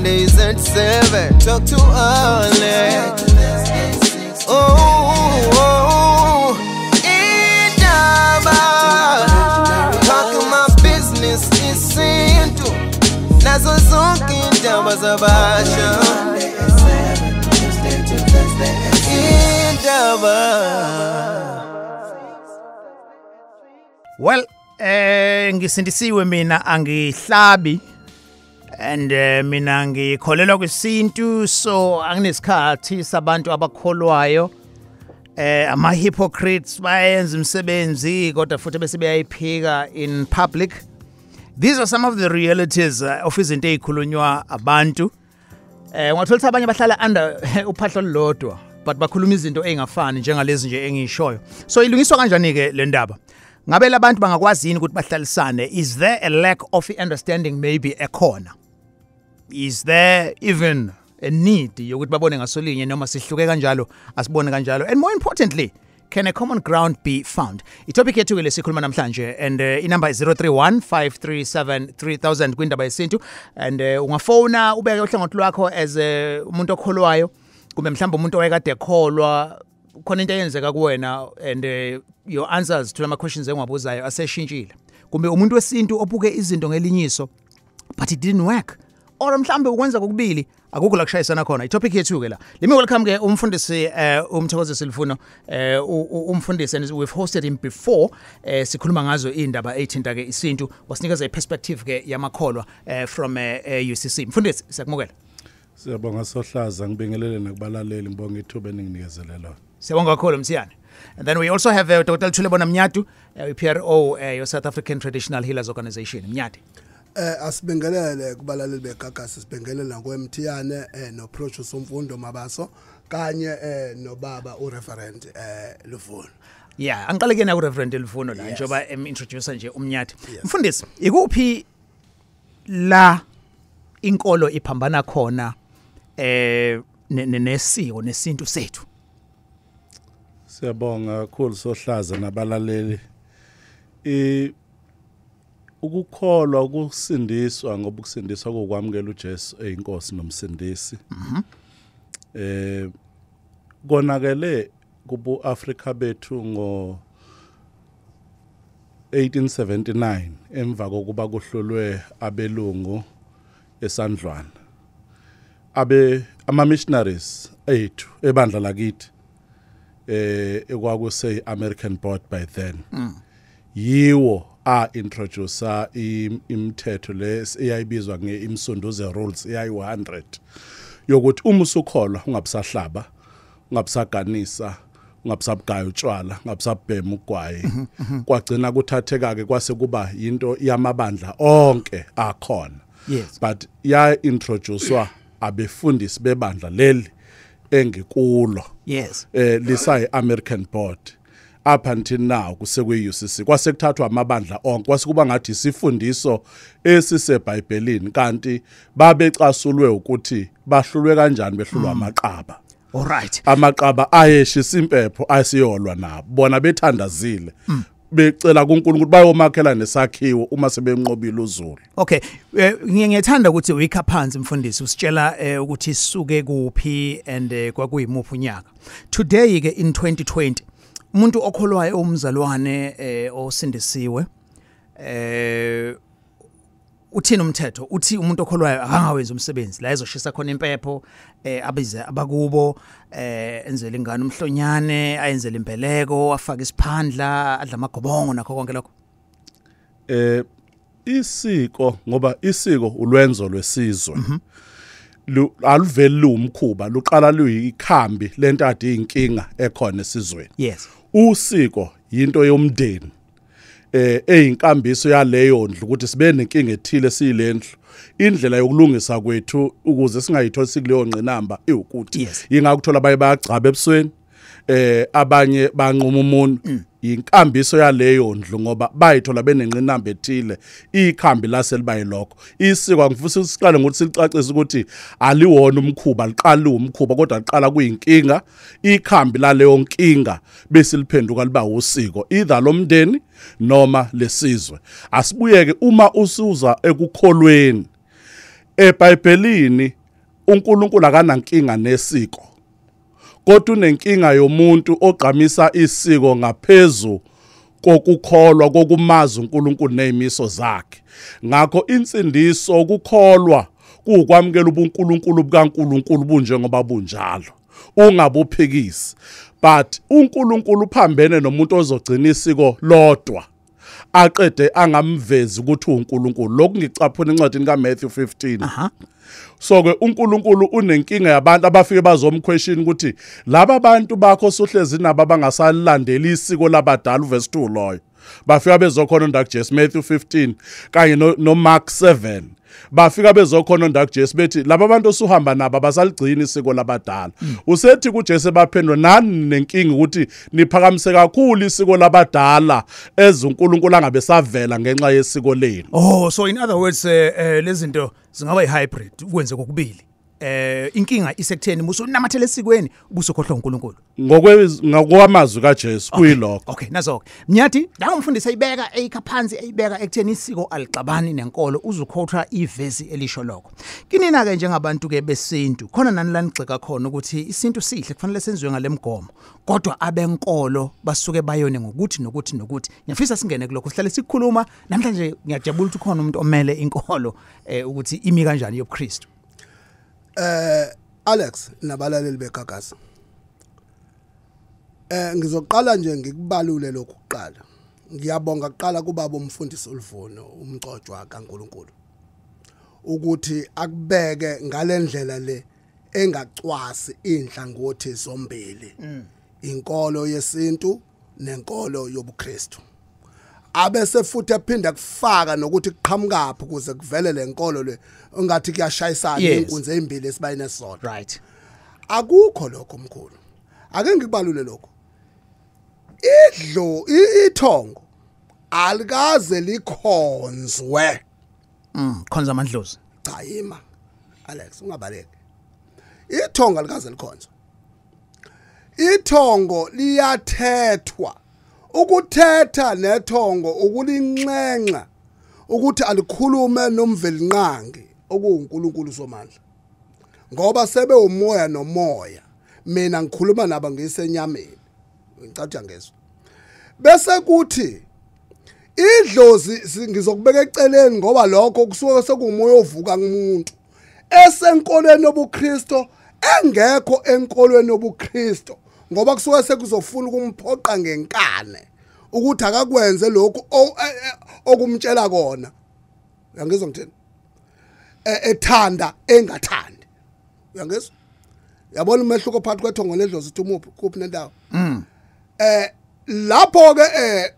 Mondays at 7. Talk to Alex. Oh, oh, indaba. Talk my business isintu. Nazo zonke indaba zabasha. Indaba. Well, ngisindisiwe mina angihlabi and mina ngikholelwa kwisintu, so anginesikhathi sabantu abakholwayo. Ama hypocrites bayenza umsebenzi kodwa futhi bese beyayiphika in public. These are some of the realities of izinto ezikhulunywa abantu. Ungathola abanye bahlala under uphahlo lodwa but bakhuluma izinto ezingafani njengalezi nje engishoyo. So ilungiswa kanjani ke le ndaba? Ngabe labantu bangakwazi yini ukuthi bahlalisane? Is there a lack of understanding maybe ekhona? Is there even a need yokuthi babone ngasolinye noma sihluke kanjalo asibone kanjalo? And more importantly, can a common ground be found? Itopic yethu ke lesikhuluma namhlanje, and inumber is 031 537 3000 kwindaba yesintu, and ungafona ubeke uhlangothi lwakho as umuntu okholwayo kumbe mhlawumbe umuntu owayekade ekholwa, khona into eyenzeka kuwena and your answers to lama questions engiwabuzayo aseshintshile, kumbe umuntu wesintu obuke izinto ngelinyiso but it didn't work, or mhlambe ukwenza kokubili akukho la kushayisana khona. Itopic yethu ke la. Let me welcome ke umfundisi uMthokozisi Luvuno, umfundisi, and we've hosted him before. Sikhuluma ngazo indaba ethinta ke isintu, wasinikeza iperspective ke yamakholwa from UCC. Mfundisi, siyakumukela. Siyabonga Sohlaza, ngibingelele nakubalaleli, ngibonga ithuba eninginikezele lona. Siyabonga kakhulu Mthiyane. And then we also have Dr. Thulebona Mnyatu, PRO, your South African Traditional Healers Organization. Mnyati. Asibingelele kubalaleli beGagasi, sibingelele ngoMthiyane no Producer Mfundo Mabaso kanye nobaba uReverend Luvuno. Yeah, angiqale ke na uReverend Luvuno la njengoba introducer nje uMnyati. Mfundisi, ikuphi la inkolo iphambana khona nesiko nesintu sethu? Siyabonga kakhulu Sohlaza nabalaleli. Ukukholwa ukusindiswa, ngoba ukusindiswa kokwamukela uJesu eyinkosi nomsindisi. Konakele kubu Afrika bethu ngo 1879 emva kokuba kuhlulwe abelungu esandlwana. Abe ama missionaries ethu ebandla lakithi ekwakuse American Board by then. Yiwo a introducer imithetho le eyayibizwa ngeimsunduze rules eyayi 100 yokuthi uma usukholwa ungabusahlaba, ungabusaganisa, ungabusabugaya utshwala, ungabusabhema ugwayi. Kwagcina kuthatheka ke kwase kuba into yamabandla onke akhona. Yes. But ya introducewa abefundisi bebandla leli engikulo. Yes. Lisayi American Board. Up until now kusekwe UCC kwase kuthathwa amabandla onke, kwase kuba ngathi isifundiso esiseBhayibhelini, kanti babecasulwe ukuthi bahlulwe kanjani behlulwa amaqaba. All right. Amaqaba ayeshisa impepho ayisiyolwa nabo, bona bethandazile becela kuNkulunkulu bayomakhela nesakhiwo uma sebenqobile uZulu. Okay, ngiyethanda ukuthi uyikha phansi mfundisi usitshela ukuthi sisuke kuphi and kwakuyimuphi unyaka. Today ke in 2020 umuntu okholwayo umzalwane osindisiwe uthini umthetho? Uthi umuntu okholwayo akangawenzi umsebenzi la ezoshisa khona impepho, abize abakubo, enzele ingane umhlonyane, ayenzele imbeleko, afake isiphandla, adla amagobongo nakho konke lokho. Isiko, ngoba isiko ulwenzo lwesizwe. Aluveli umkhuba, luqala luyikhambi lento ade inkinga ekhona esizweni. Yes. Usiko yinto yomndeni eyinkambiso yaleyo ndlu ukuthi sibe nenkinga ethile siyilendlu, indlela yokulungisa kwethu ukuze singayitholi sikuleyo ngqinamba iwukuthi ingakuthola baye bayagcaba ebusweni, abanye banquma umuntu. Inkambiso yaleyo ndlu ngoba bayithola benenqinamba ethile, ikhambi laselibayilokho. Isiko angifisa siqale ngokuthi silicacise ukuthi aliwona umkhuba, liqala umkhuba kodwa liqala kuyinkinga. Ikhambi laleyo nkinga bese liphenduka liba usiko either lomndeni noma lesizwe. Asibuyeke uma usuza ekukholweni eBhayibhelini uNkulunkulu akanankinga nesiko, kodwa unenkinga yomuntu ogqamisa isiko ngaphezulu kokukholwa, kokumazi uNkulunkulu nezimiso zakhe. Ngakho insindiso ukukholwa kuukwamukela ubuNkulunkulu bukaNkulunkulu bunjengoba bunjalo, ungabuphikisi. But uNkulunkulu uphambene nomuntu ozogcina isiko lodwa aqede angamvezi ukuthi uNkulunkulu. Lokhu ngicaphuna encwadini kaMatthew 15. So ke uNkulunkulu unenkinga yabantu abafike bazomquestion ukuthi laba bantu bakho sohlezi nabo abangasalandeli isiko labadala, uverse 2 loyo. Bafika bezokhona ndakuJesu, Matthew 15 kanye no Mark 7. Bafika bezokhona ndakuJesu bethi laba bantu osuhamba nabo abasaligcini isiko labadala. Usethi kuJesu baphendula, nani nenkinga ukuthi niphakamise kakhulu isiko labadala ezuNkulunkulu angabe savela ngenxa yesiko lenu. Oh, so in other words lezi zinto zingaba ihybrid, ukwenze kokubili. Inkinga isekutheni musu namathele esikweni ubusokhohlwa uNkulunkulu. Ngokwamazwi kaJesu kuyilokho. Okay, nazo ke. Mnyathi, la umfundisi ayibeka eyikha phansi eyibeka ekutheni isiko alixabani nenkolo, uzukhotha ivesi elisho lokho. Kinina ke njengabantu ke besintu, khona nani lanigxeka khona ukuthi isintu sihle kufanele senziwe ngalemgomo, kodwa abenkolo basuke bayone ngokuthi nokuthi nokuthi. Ngiyafisa singene kulokho, sihlale sikhuluma namhlanje. Ngiyajabula ukuthi khona umuntu omele inkolo ukuthi imi kanjani yobuKristu. Alex nabalaleli beGagasi, ngizoqala nje ngikubalule lokhu kuqala. Ngiyabonga kuqala kubaba umfundisi uLuvuno, umcotshwa kaNkulunkulu, ukuthi akubeke ngalendlela le engacwasi inhlangothi zombili, inkolo yesintu nenkolo yobuKristu. Abese futhi ephinda kufaka nokuthi kuqhamukaphi ukuze kuvele lenkolo le ongathi kuyashayisana inkunzi ezimbili esibayine sodwa. Right. Akukho lokho mkhulu. Ake ngikubalule lokho. Idlo ithongo alikaze likhonzwe. Khonza amadlozi. Cha ima Alex, ungabaleki. Ithongo alikaze likhonzwe. Ithongo liyathethwa. Ukuthetha nethongo ukulinxenxa ukuthi alikhulume nomvelinqangi okuwuNkulunkulu somandla, ngoba sebe umoya nomoya. Mina ngikhuluma nabo ngisenyameni, ngicatha ngezwe. Bese kuthi idlozi ngizokubeka eceleni, ngoba lokho kusuke sekuumoya ovuka kumuntu esenkolweni yobuKristo engekho enkolweni yobuKristo, ngoba kusuke sekuzofuna ukumphoqa ngenkane ukuthi akakwenze lokhu okumtshela kona. Uyangizwa ngithini? Ethanda engathandi. Uyangizwa? Yabona umehluko phakathi kwethongo nedlozi uthi umuphi kuphi nendawo? Lapho ke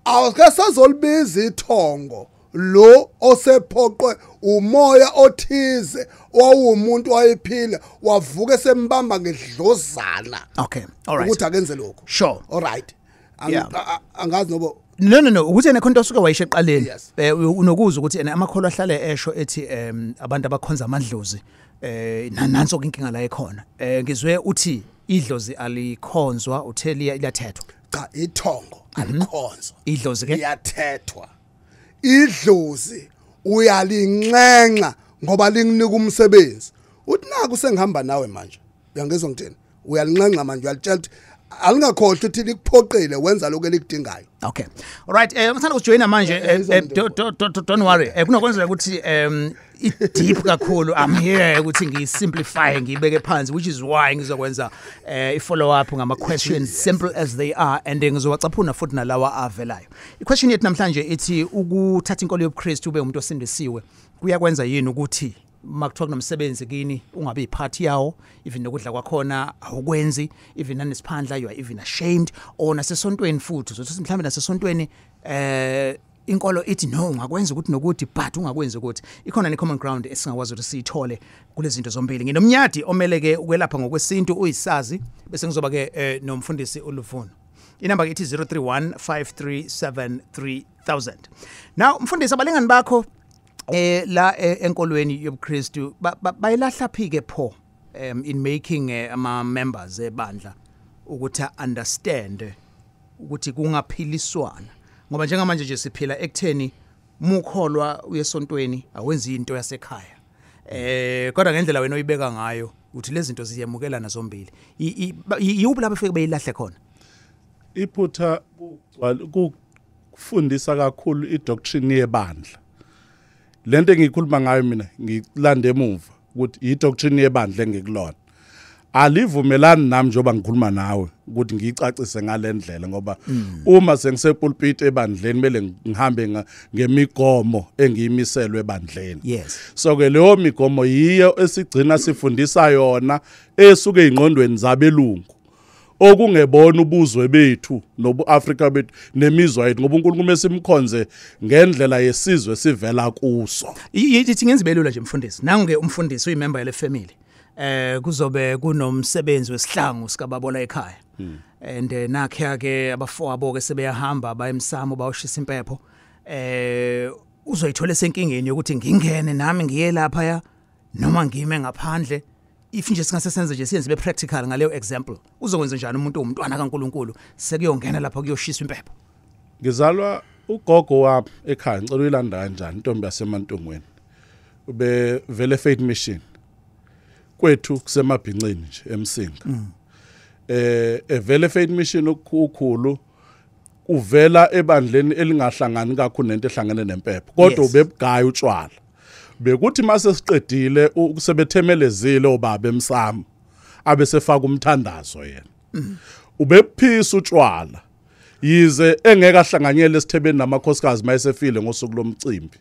awuke sazolibiza ithongo lo osephoqwe umoya othize owumuntu wayephila wavuka sembamba ngedlozana. Okay, all right. Ukuthi akenze lokho. Sure. All right. Angazi noba No ukuthi ene khonto osuke wayisho eqaleni. Unokuzwa ukuthi ene amakholwa ahlale esho ethi abantu abakhonza amadlozi nanso inkinga la ekhona. Ngizwe uthi idlozi alikhonzwa, uthe liyathethwa. Cha, ithongo alikhonzwa. Idlozi ke liyathethwa. Idlozi uyalinxenxa ngoba linginika umsebenzi. Uthi naku sengihamba nawe manje. Uyangizwa ngithini? Uyalinxenxa manje, uyalitshela ukuthi alingakhohlwa ukuthi likuphoqile wenza lokho elikudingayo. Okay. All right, ngithanda ukujoyina manje. Don't worry. Kunokwenzeka ukuthi i deep kakhulu. I'm here ukuthi ngisimplify ngibeke phansi, which is why ngizokwenza i follow up ngama questions simple as they are, and ngizowacaphuna futhi nalawa avelayo. I question yethu namhlanje ithi ukuthatha inkolo yobuKristu ube umuntu osindisiwe kuyakwenza yini ukuthi makuthiwa kunomsebenzi kini ungabe iphathi yawo, even nokudla kwakhona awukwenzi, even nanesiphandla you are even ashamed, or nasesontweni futhi uzothi mhlawumbe nasesontweni inkolo ithi no ungakwenza ukuthi nokuthi but ungakwenzi ukuthi. Ikhona ne common ground esingakwazi ukuthi siyithole kulezi zinto zombili. Nginomnyadi omeleke ukwelapha ngokwesintu uyisazi, bese ngizoba ke nomfundisi uLuvuno. Inamba ke ithi 031 537 3000. Now mfundisi, abalingani bakho la enkolweni yobuKristu bayilahla phi ke pho in making ama members ebandla ukuthi understand ukuthi kungaphiliswana, ngoba njengamanje nje siphila ekutheni mukholwa uyesontweni awenzi into yasekhaya, Kodwa ngendlela wena oyibeka ngayo uthi lezi zinto ziyemukelana zombili. Yiwuphi lapho efike beyilahle khona? Iphutha kufundisa kakhulu idoctrine yebandla. Lento engikhuluma ngayo mina ngilanda emuva ukuthi idoctrine yebandla engikulona. Alivumelani nami njengoba ngikhuluma nawe ukuthi ngiyicacise ngalendlela, ngoba uma sengisepulpit ebandleni kumele ngihambe ngemigomo engiyimiselwe ebandleni. Yes. So ke leyo migomo yiyo esigcina sifundisa yona esuke ezingqondweni zabelungu, okungebona ubuzwe bethu nobuAfrika bethu nemizwa yethu, ngoba uNkulunkulu esimkhonze ngendlela yesizwe sivela kuso. Ithi ngenze belula nje mfundisi. Nangu ke umfundisi uyimember yale family. Kuzobe kunomsebenzi wesihlangu sikababola ekhaya. And nakhe ke abafowabo ke sebeyahamba bayemsamo bayoshisa impepho. Uzoyithola senkingeni yokuthi ngingene nami ngiye lapha ya noma ngime ngaphandle. If nje singase senze nje siyenze be practical ngaleyo example, uzokwenza njani umuntu owumntwana kaNkuluNkulu sekuyongena lapha kuyoshiswa impepho? Ngizalwa ugogo wami ekhaya, ngicela uyilanda kanjani, intombi yaseMantungweni, ube vele Faith Mission kwethu kusemabhincini nje eMsinga. Evele Faith Mission okukhulu uvela ebandleni elingahlangani kakhulu nento ehlangene nempepho, kodwa ubebugaya utshwala. Bekuthi mase siqedile ukusebethemelezile obaba emsamo abesefaka umthandazo yena. Ubephisa utshwala yize engeke ahlanganyele esithebeni namakhosikazi mayesefile ngosuku lomcimbi.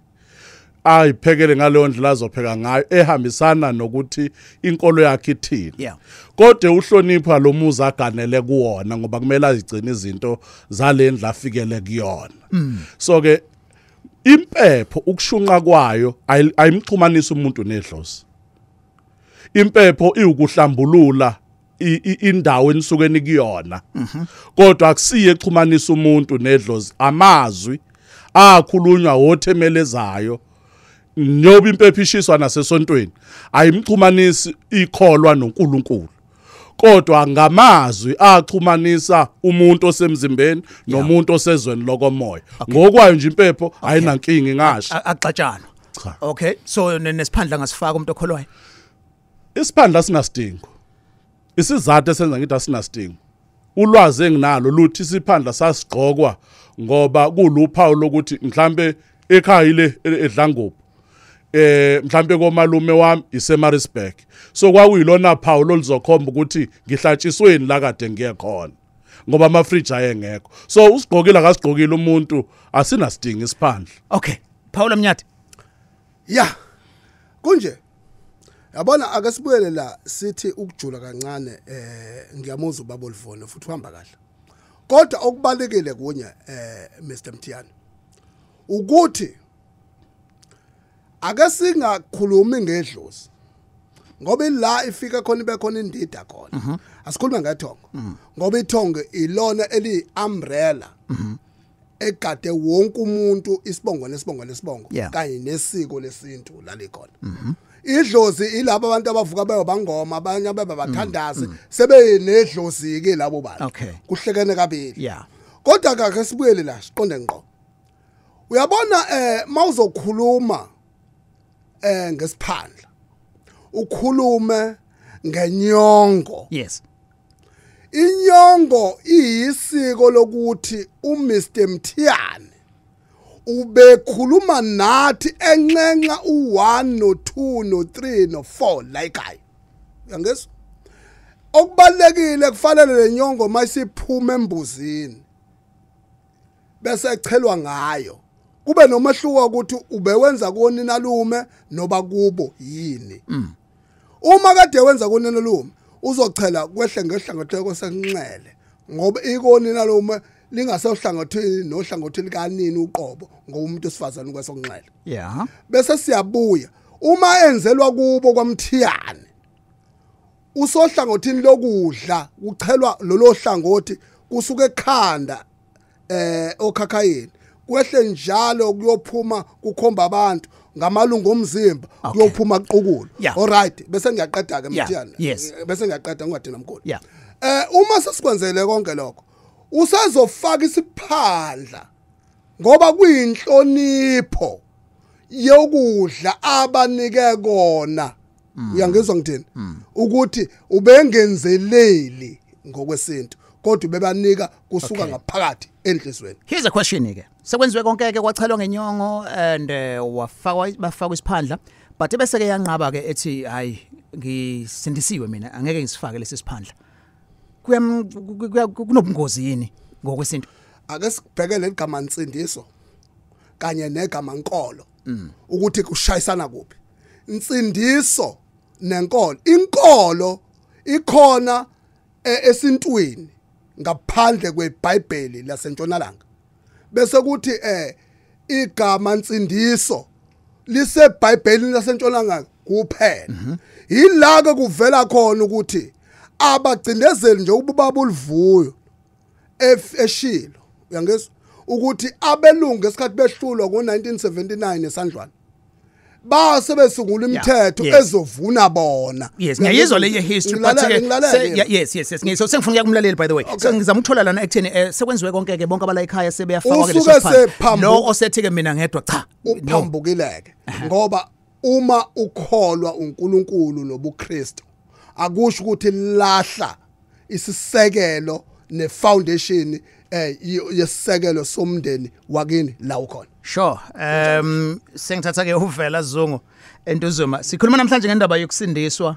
Ayiphekele ngaleyo ndlela azopheka ngayo ehambisana nokuthi inkolo yakhe ithini. Kodwa uhlonipha lo muzi aganele kuwona, ngoba kumele azigcine izinto zalendla afikele kuyona. So ke impepho ukushunqa kwayo ayimxhumanisa umuntu nedlozi. Impepho iwukuhlambulula indawo enisukeni kuyona. Kodwa akusiye exhumanisa umuntu nedlozi. Amazwi akhulunywa wothemelezayo, njoba impepho ishiswa nasesontweni, ayimxhumanisi ikholwa noNkulunkulu. Kodwa ngamazwi axhumanisa umuntu osemzimbeni nomuntu osezweni lokomoya. Ngokwayo nje impepho ayinankingi ngasho. Axatshana. Okay, so nesiphandla ngasifaka umuntu okholwayo. Isiphandla sinasidingo. Isizathu esenza ngithi asinasidingo, ulwazi enginalo luthi isiphandla sasigqokwa ngoba kuluphawu lokuthi mhlambe ekhaya ile eDlangobu, mhlambe komalume wami iseMaritzburg, so kwakuyilona phawu loluzokhomba ukuthi ngihlatshisweni la kade ngiye khona, ngoba ama fridge ayengekho. So usigqokile akasigqokile umuntu, asinasidingo isiphandla. Okay, Paul Mnyathi. Yeah. Kunje yabona ake sibuyele la sithi ukujula kancane. Ngiyamuzwa ubaba Olivone futhi uhamba kahle, kodwa okubalekile kunye Mr Mthiyane ukuthi ake singakhulumi ngedlozi, ngoba la ifika khona ibe khona indida khona. Asikhulume ngethongo, ngoba ithongo ilona eli umbrella egade wonke umuntu isibongo nesibongo nesibongo kanye nesiko lesintu lalikhona. Idlozi ilabo abantu abavuka beyobangoma, abanye abebathandazi sebenedlozi ke labo bantu. Kuhlekene kabili. Kodwa ke sibuyele la siqonde ngqo. Uyabona mawuzokhuluma ngesiphandla ukhulume ngenyongo. Yes. Inyongo iyisiko lokuthi uMr Mthiyane ubekhuluma nathi enxenxa u1 no2 no3 no4 like hayi. Uyangizwa? Okubalekile kufanele lenyongo mayisiphuma embuzini bese echelwa ngayo, kube nomehluko ukuthi ubewenza konina lume noba kubo yini. Uma kade wenza konina lume uzochela kwehle ngehlangothi kwesenxele, ngoba ikonina lume lingasehlangothini nohlangothi likanini uqobo, ngoba umuntu osifazana kwesokunxele. Yeah. Bese siyabuya uma enzelwa kubo kwaMthiyane, usohlangothini lokudla kuchelwa lolo hlangothi kusuka ekhanda okhakhayeni kwehle njalo kuyophuma kukhomba abantu ngamalungu omzimba kuyophuma qukulu. All right, bese ngiyaqeda ke Mthiyane. Bese ngiyaqeda ngingadina mkhulu. Uma sesikwenzele konke lokho usazofaka isiphandla, ngoba kuyinhlonipho yokudla abanike kona. Uyangizwa ngithini? Ukuthi ubengenzeleli ngokwesintu, kodwa bebanika kusuka ngaphakathi enhlizweni. Here's a question ke. Sekwenziwe konke ke, kwachelwa ngenyongo and wafakwa bafakwa isiphandla, but bese ke yanqaba ke ethi hayi ngisindisiwe mina, angeke ngisifake lesi siphandla. Kunobungozi yini ngokwesintu? Ake sibheke legama insindiso kanye negama inkolo ukuthi kushayisana kuphi. Insindiso nenkolo, inkolo ikhona esintwini ngaphandle kweBhayibheli laseNtshonalanga, bese kuthi igama insindiso liseBhayibhelini laseNtshonalanga kuphela. Yila ke kuvela khona ukuthi abagcindezeli nje ubaba uLuvuyo eshilo, uyangizwa, ukuthi abelungu esikhathi behlulwa ngo1979 eSandlwana base besungula imithetho ezovuna bona. Yes, ngiyayizwa le history, but yes yes yes, so sengifuna ukumlalela by the way. So ngizama ukuthola lana ekutheni sekwenziwe konke ke, bonke abala ekhaya sebeyafakwa ke leso siphandla, lo osethi ke mina ngedwa cha uphambukileke, ngoba uma ukholwa uNkulunkulu nobuKristu akusho ukuthi lahla isisekelo nefoundation yesisekelo somndeni wakini la ukhona. Sure. Sengithatha ke uVela Zungu eNtuzuma. Sikhuluma namhlanje ngendaba yokusindiswa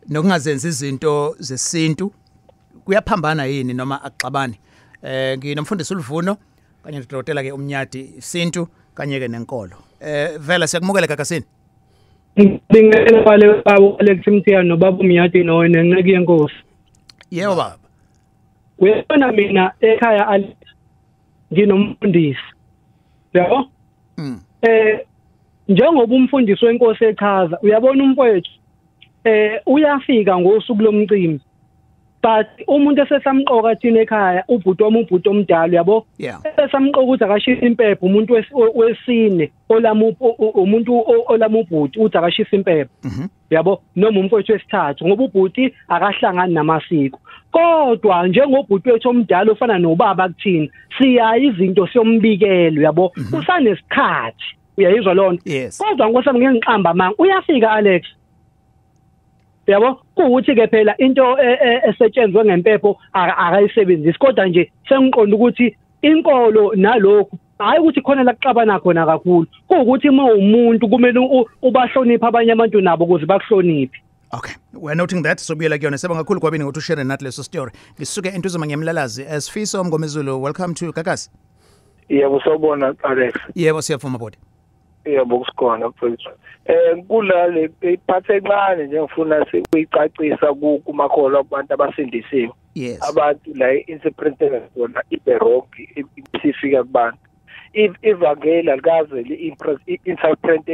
nokungazenzi izinto zesintu. Kuyaphambana yini noma akuxabani? Nginomfundisi uLuvuno kanye nodokotela ke uMnyadi, isintu kanye ke nenkolo. Vela, siyakumukela Gagasini. Ngibingelela bale babo Alex Mthiyane nobaba uMnyadi nenceku yenkosi. Yebo baba. Uyabona mina ekhaya nginomfundisi. Yabo? Njengoba umfundisi wenkosi echaza, uyabona umfowethu uyafika ngosuku lomcimbi. But umuntu esesamqoka thina ekhaya, ubhuti wami, ubhuti omdala, uyabo? Esesamqoka ukuthi akashisa impepho, umuntu wesine olamu umuntu olamu ubhuti uthi akashisa impepho. Uyabo? Noma umfowethu wesithathu, ngoba ubhuti akahlangani namasiko. Kodwa njengobhuti wethu omdala ofana nobaba kuthina, siya izinto siyombikela, uyabo? Usanesikhathi, uyayizwa lonto. Kodwa ngosami ngeke ngiqamba manga, uyafika Alex. Yabo, kuwuthi ke phela into esetshenzwe ngempepho akayisebenzisi, kodwa nje sengiqonda ukuthi inkolo nalokhu hayi ukuthi khona la kuxabana khona kakhulu, kuwukuthi uma umuntu kumele ubahloniphe abanye abantu nabo ukuze bakuhloniphe. Okay, we're noting that. Sobuyela kuyona. Sibonga kakhulu kwabini ngokuthi ushare nathi leso story. Ngisuke eNtuzuma ngiyamlalazi. Sifiso Mngomezulu, welcome to Gagasi. Yebo, sawubona Alex. Yebo, siyavuma bodi. Yebo, kusikhona mfowethu. Kulale iphathe encane nje ngifuna sikuyicacisa kumakholwa kubantu abasindisiwe. Abantu la interpreter khona iberogi isifika kubantu. Ivangeli alikaze li-interpret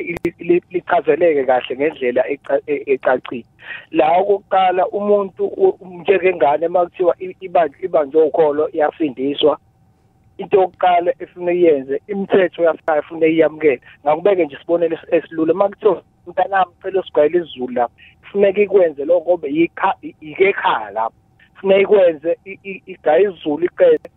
lichazeleke kahle ngendlela ecacile. La okokuqala umuntu njengengane makuthiwa ibanjwe ukholo iyafindiswa, into yokuqala efuna iyenze imithetho yasekhaya efuna iyamukele. Ngakubeke nje isibonelo esilula, makuthiwa mntanami cela usigwayele isiZulu lapha, kufuneka ikwenze lokho ngoba ike ekhaya lapho, kufuneka ikwenze igaye isiZulu iqede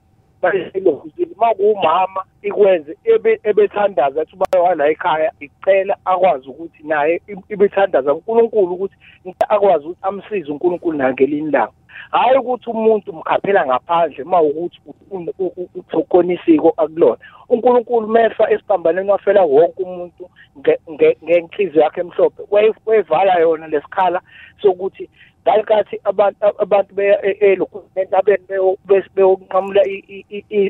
makuwumama ikwenze ebethandaza athi ubaba wala ekhaya icela akwazi ukuthi naye ibethandaza uNkulunkulu ukuthi akwazi ukuthi amsize uNkulunkulu nangelinye ilanga. Hayi ukuthi umuntu umkhaphela ngaphandle mawukuthi uthokona isiko akulona. uNkulunkulu mefa esiphambanweni wafela wonke umuntu ngenhliziyo yakhe emhlophe, wayevala yona lesikhala sokuthi ngalikathi abantu beya entabeni beyonqamula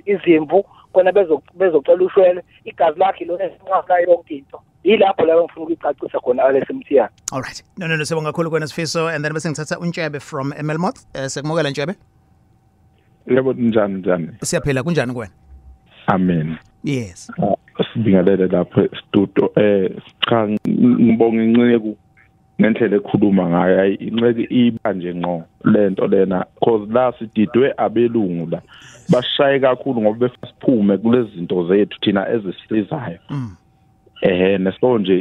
izimvu khona bezocela ushwele, igazi lakhe lona esinqamula yonke into. Yilapho la ngifuna ukuyicacisa khona Alex Mthiyane. All right. No, sibonga kakhulu kwena Sifiso, and then bese ngithatha uNtshebe from Melmoth. Sikumukela Ntshebe. Yebo, njani? Siyaphila, kunjani kuwena? Amen. Yes. Sibingelele lapho studio. Cha ngibonga inceku ngendlela ekhuluma ngayo, ayi inceke ibanje ngqo lento lena, cause la sididwe abelungu la bashaye kakhulu ngoba befasiphume kulezi zinto zethu thina ezisizayo. Neso nje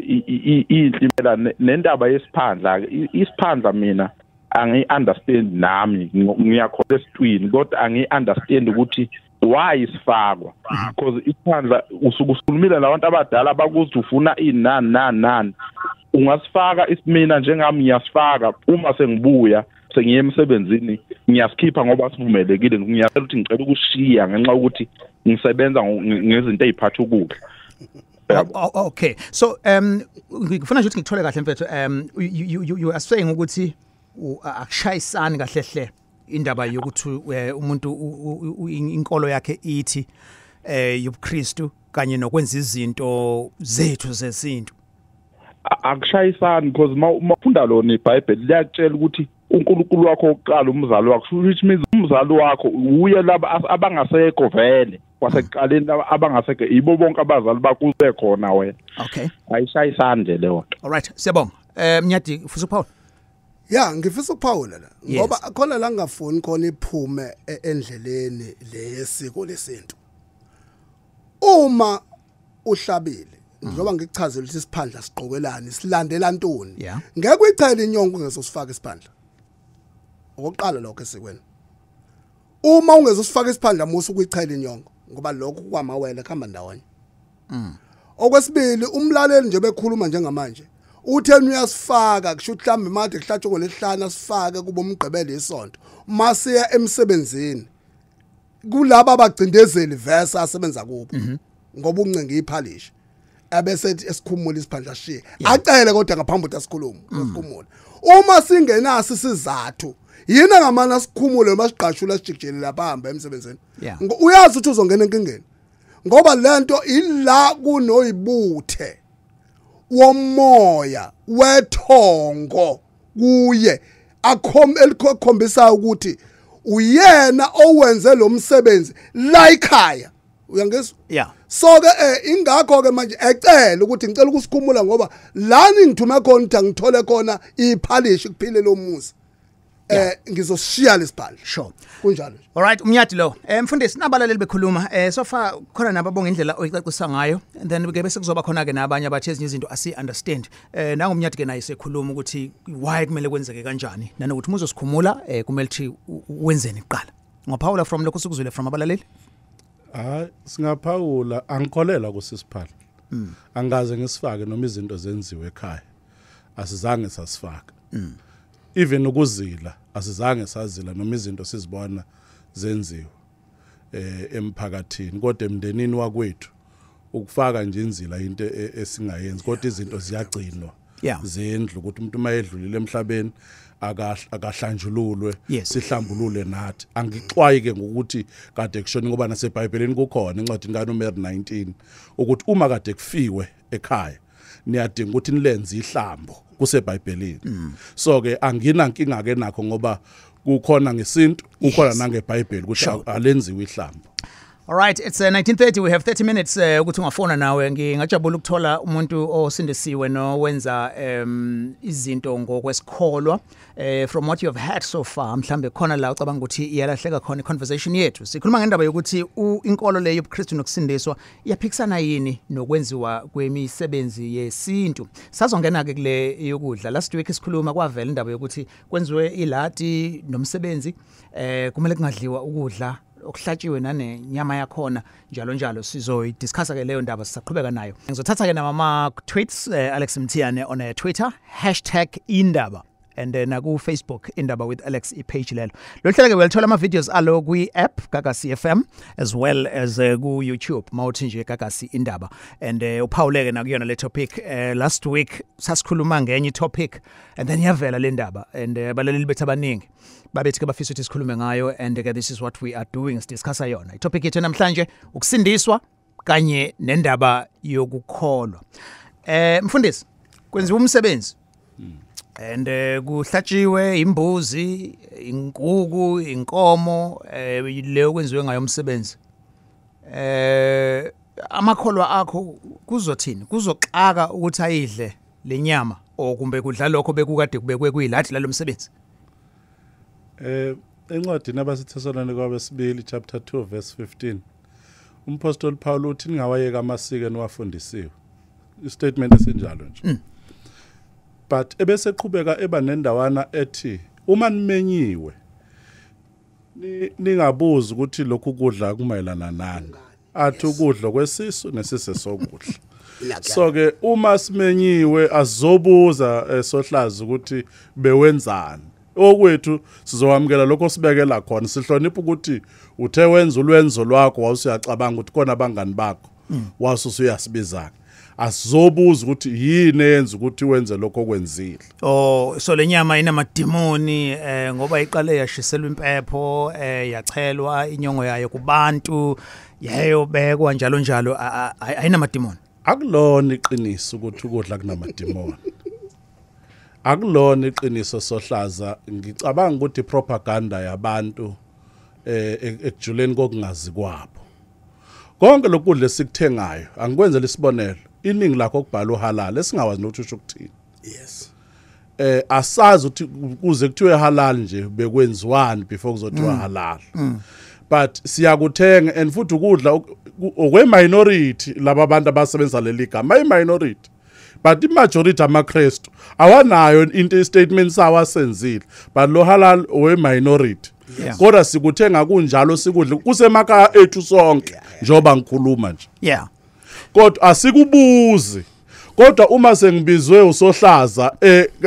inhlimela nendaba yesiphandla, isiphandla mina angi understand nami, ngiyakholwa esitwini kodwa angi understand ukuthi Why isifakwa? Because isiphandla usuke usukhulumile nabantu abadala bakuthi ufuna inani nani nani. Ungasifaka isimina njengami ngiyasifaka uma sengibuya sengiye emsebenzini ngiyasikhipha ngoba sivumelekile, ngiyacela ukuthi ngicela ukushiya ngenxa ukuthi ngisebenza ngezinto eziphatha ukudla. Okay, so ngifuna nje ukuthi ngikuthole kahle mfethu. You are saying ukuthi akushayisani kahle hle indaba yokuthi umuntu inkolo yakhe ithi yobuKristu kanye nokwenza izinto zethu zesintu. Akushayisani because mawufunda lona iBhayibheli liyakutshela ukuthi uNkulunkulu wakho oqala umzali wakho, which means umzali wakho uye laba abangasekho vele kwasekuqaleni, laba abangasekho yibo bonke abazali bakho ube khona wena. Okay, ayishayisani nje leyo nto. All right, siyabonga. Mnyadi, ufisa ukuphawula? Ya, ngifisa ukuphawula la ngoba khona la ngafuni khona iphume endleleni lesiko lesintu. Uma uhlabile, njengoba ngikuchazela ukuthi isiphandla siqokelani, silandela ntoni, ngeke uyichele inyongo ungezosifaka isiphandla. Okokuqala lokho esikweni, uma ungezosifaka isiphandla musu ukuyichela inyongo ngoba lokho kwamawele kuhamba ndawonye. Okwesibili, umlaleli nje bekhuluma njengamanje utheni uyasifaka, kusho ukuthi mhlambe manje kuhlatshwe ngolesihlanu asifake kuba umgqibelo isonto masiya emsebenzini kulaba abagcindezeli verse asebenza kubo ngoba uncenga iphalishi abese esikhumula isiphandla shiye acele kodwa ngaphambi ukuthi asikhulume asikhumule. Uma singenaso isizathu yini ngamana asikhumule noma sigqashula sijikijele lapha hamba emsebenzini, uyazi ukuthi uzongena enkingeni ngoba lento ila kunoyibuthe womoya wethongo kuye elikhombisa ukuthi uyena owenze lo msebenzi la ekhaya. Uyangizwa? Yeah. So ke ingakho ke manje ecela ukuthi ngicela ukusikhumula ngoba lani ngithume khona ukuthi angithole khona iphalishi kuphile lo muzi. Ngizoshiya lesibhalo. Sure. Kunjalo nje. All right, umnyadi lo. Mfundisi, nabalaleli bekhuluma so far khona nababonga indlela oyicacisa ngayo, and then ke bese kuzoba khona ke nabanye abathi ezinye izinto asi understand. Nangumnyadi ke naye sekhuluma ukuthi why kumele kwenzeke kanjani nanokuthi muzosikhumula kumele ukuthi wenzeni kuqala. Ngophawula from lokho sikuzwile from abalaleli? Hayi, singaphawula angikholelwa kusisiphala. Angaze ngisifake noma izinto zenziwe ekhaya. Asizange sasifaka. Even ukuzila asizange sazila noma izinto sizibona zenziwe emphakathini, kodwa emndenini wakwethu ukufaka nje inzila into esingayenzi, kodwa izinto ziyagcinwa zendlu ukuthi umuntu mayedlulile emhlabeni akahlanjululwe, sihlambulule nathi. Angixwayi ke ngokuthi kade kushona ngoba naseBhayibhelini kukhona incwadi kaNumeri 19 ukuthi uma kade kufiwe ekhaya niyadinga ukuthi nilenze ihlambo, kuseBhayibhelini. So ke anginankinga ke nakho ngoba kukhona ngesintu, kukhona nangeBhayibheli ukuthi alenziwe ihlambo. All right, it's 19:30, we have 30 minutes ukuthi ungafona nawe. Ngingajabula ukuthola umuntu osindisiwe nowenza izinto ngokwesikholwa. From what you have had so far, mhlambe khona la ucabanga ukuthi iyalahleka khona i-conversation yethu. Sikhuluma ngendaba yokuthi inkolo leyo yobuKristu nokusindiswa iyaphikisana yini nokwenziwa kwemisebenzi yesintu. Sazongena ke kule yokudla. Last week sikhuluma kwavela indaba yokuthi kwenziwe iladi nomsebenzi, kumele kungadliwa ukudla okuhlatshiwe nanenyama yakhona njalo njalo. Sizoyidiscussa ke leyo ndaba, sisaqhubeka nayo. Ngizothatha ke nama tweets, Alex Mthiyane on Twitter #indaba and naku Facebook Indaba with Alex i-page lelo. Lo hlelo ke uyalithola ama videos alo kwi app Gagasi FM as well as ku YouTube mawuthi nje Gagasi Indaba, and uphawuleke nakuyona le topic. Last week sasikhuluma ngenye topic and then yavela le ndaba, and abalaleli bethu abaningi babethi ke bafisa ukuthi sikhulume ngayo, and ke this is what we are doing, sidiscussa yona. I-topic yethu namhlanje ukusindiswa kanye nendaba yokukholwa. Mfundisi, kwenziwa umsebenzi and kuhlatshiwe imbuzi, inkuku, inkomo, leyo kwenziwe ngayo umsebenzi. Amakholwa akho kuzothini? Kuzoxaka ukuthi ayidle lenyama okumbe kudla lokho bekukade kubekwe kuyilathi lalomsebenzi? Encwadini abaseThesalonika kwabesibili chapter 2 verse 15 umpostoli Paul uthi ningawayeka amasiko eniwafundisiwe. Istatement esinjalo nje. But ebese qhubeka eba nendawana ethi uma nimenyiwe Ningabuza ukuthi lokhu kudla kumayelana nani. Athi ukudla kwesisu nesise sokudla. So ke uma simenyiwe azobuza sohlaza ukuthi bewenzani. Okwethu sizokwamukela lokho sibekela khona, sihlonipha ukuthi uthe wenza ulwenzo lwakho wawusuyacabanga ukuthi khona abangani bakho wasusuyasibiza. Asizobuza ukuthi yini eyenza ukuthi wenze lokho okwenzile. Oh, so le nyama inamadimoni ngoba iqale yashiselwa impepho, yachelwa inyongo yayo kubantu, yayobekwa njalo njalo, ayinamadimoni. Akulona iqiniso ukuthi ukudla kunamadimoni. Akulona iqiniso sohlaza. Ngicabanga ukuthi propaganda yabantu ekujuleni kokungazi kwabo. Konke lokudla esikuthengayo, angikwenzele isibonelo, iningi lakho okubhalwa halal esingawazi nokuthi usho ukuthini. Yes. Asazi ukuthi kuze kuthiwe halal nje bekwenziwani before kuzothiwa halal. But siyakuthenga, and futhi ukudla okwe minority laba bantu abasebenza leli gama, i minority. But the majority amaKristu awanayo into statement sawa senzile, but lo halal we minority. Kodwa sikuthenga kunjalo sikudla kusemakhaya ethu sonke njengoba ngikhuluma nje. Yeah. Kodwa asikubuzi. Kodwa uma sengibizwe usohlaza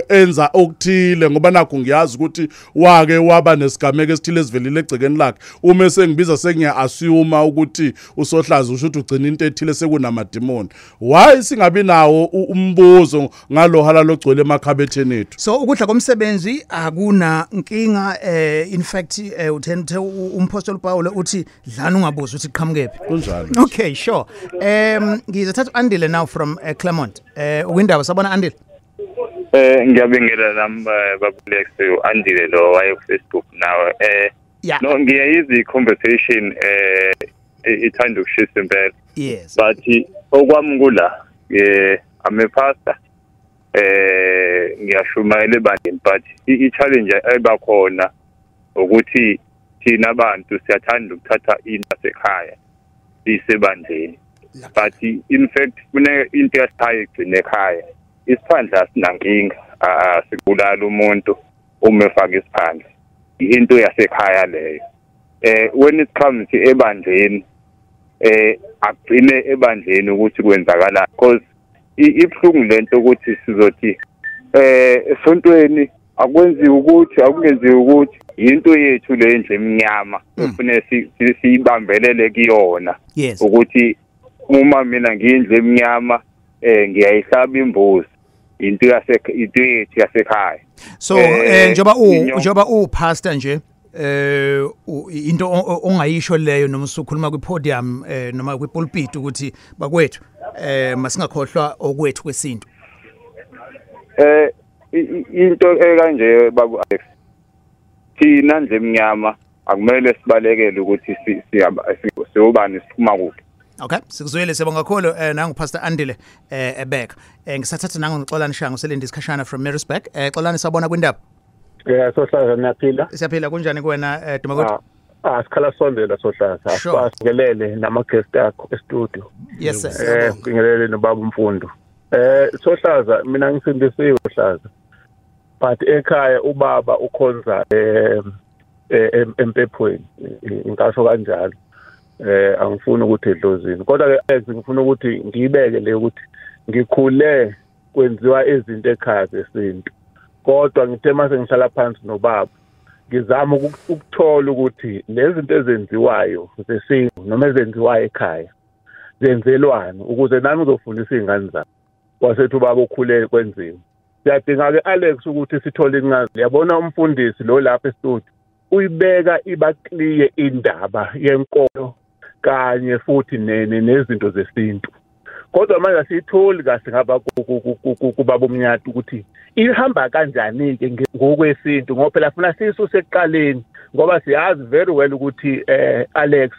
enza okuthile, ngoba nakho ngiyazi ukuthi wake waba nesigameko esithile esivelile egcekeni lakhe, uma sengibiza sengiya assume ukuthi usohlaza usho ukuthi ugcina into ethile sekunamadimoni. Why singabi nawo umbuzo ngalo halal ogcwele emakhabetheni ethu? So ukudla komsebenzi akuna nkinga. In fact uthe umpostoli Paul uthi dlana ungabuzi ukuthi qhamukephi. Kunjalo. Okay, sure. Ngizothatha Andile now from Claremont. Ukwindaba sabona Andile. Ngiyabingelela nami babulex Andile lo waye ku Facebook nawe. No, ngiyayizi conversation ithanda ukushisa impela. Yes. But okwami kula I'm a pastor. Ngiyashumayela ebandleni, but i-challenge ebakhona ukuthi thina abantu siyathanda ukuthatha into yasekhaya sisebandleni. But in fact kune into yasikhaya igcine ekhaya. Isiphandla asinankinga, asikubulala umuntu uma efaka isiphandla. Into yasekhaya leyo. When it comes to ebandleni, agcine ebandleni ukuthi kwenzakala, because ibhlungu lento ukuthi sizothi esontweni akwenziwa ukuthi akungenziwa ukuthi into yethu le ndle eminyama ufune siyibambelele kuyona. Ukuthi uma mina ngiyindle eminyama ngiyayihlaba imbuzi, into into yethu yasekhaya. So njoba u pastor nje into ongayisho leyo noma usukhuluma kwi podium noma kwi pulpit ukuthi bakwethu masingakhohlwa okwethu kwesintu. Into ekanje babu Alex, thina nje eminyama akumele sibalekele ukuthi siyobani siphuma kuphi. Okay, sikuzwele, siyabonga kakhulu nangu Pastor Andile ebeka. Ngisathatha nangu Xolani Shango selinde isikhashana from Maritzburg. Xolani sabona kwindaba. Sohlaza niyaphila. Siyaphila, kunjani kuwena Dumakude? Sikhala sondela sohlaza. Asibingelele nama guest akho e studio. Yes sir. Sibingelele nobaba uMfundo. Sohlaza mina ngisindisiwe sohlaza. But ekhaya ubaba ukhonza empephweni, ngisho kanjalo. Angifuni ukuthi edlozini, kodwa ke ngifuna ukuthi ngiyibeke le ukuthi ngikhule kwenziwa izinto ekhaya zesintu, kodwa ngithe mase ngihlala phansi nobaba ngizama ukuthola ukuthi lezi zinto ezenziwayo zesintu noma ezenziwayo ekhaya zenzelwani ukuze nami ngizofundisa izingane zami. Wasethi ubaba ukhule kwenziwa. Siyadinga ke Alex ukuthi sithole incazelo. Yabona umfundisi lo lapha e-studio uyibeka iba clear indaba yenkolo kanye futhi nezinto zesintu. Kodwa manje asiyitholi kahle ngaba kubaba umnyati ukuthi ihamba kanjani ke ngokwesintu, ngoba phela funa sisuse ekuqaleni, ngoba siyazi very well ukuthi Alex